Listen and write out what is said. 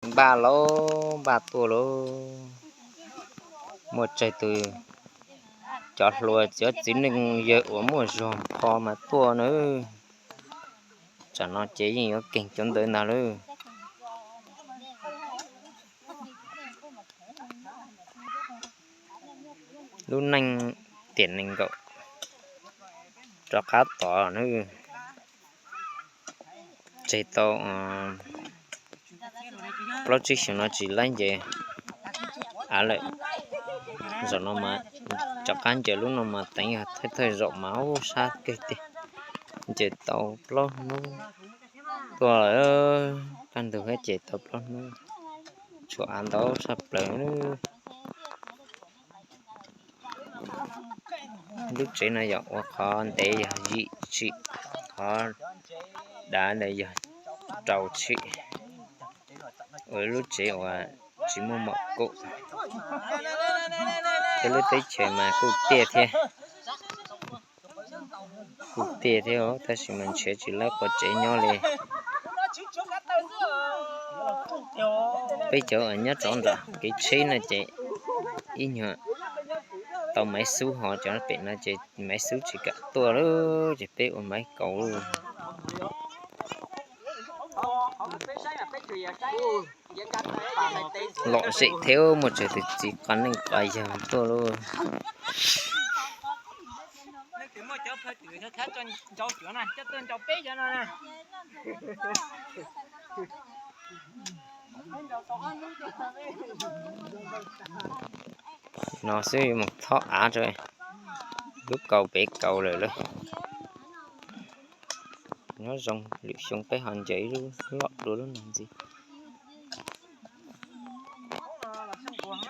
Npaj lauj, npaj tuaj lauj. Muaj tsawg tus cov hluas cov txiv neej yawg uas muaj zog pho mas tuaj nawb. Tsam no ces yeej yuav keeg cov ntawd ntag lauj. Lub neej tiam nees nkaum rov qab tod nawb. Tseg tau plaub tsib xyoos no tsis laib nce av lawm. Zaum no mas rov qab nce lub no mas teev yog thawj thawj zaum mas ub sab kawg tiag. Nce tau plaub hnub tuaj lawm, kaj ntug thiab ces tau plaub hnub, tshuav av ntau tshaj plaws. Lub tsev no yog ua qhov ntev yog yim tshim, qhov dav ntawd yog rau tshim. Ua lub tsev uas tsis muaj mom kuj. Peb lub teb chaws mas kuj tiaj thiab, kuj tiaj thiab tab sis mas ntshiav tsis laib quav tsev nyob li. Peb cov uas nyob rov nram kev tsheb no ces ib nyuag tau maiv xub ho cov pem no ces maiv xub tsis kam tuaj lawm ces peb ua maiv kaus. Lom zem thiab, muaj tsawg tus txiv qos neej qos yaig tuaj lauj. No xwb yuav mus thob av rau lub kaus pem kaus lawm lauj. Nyob zoo, lwm xyoo peb ho ncaws ib lub loj dua lub no ntxiv.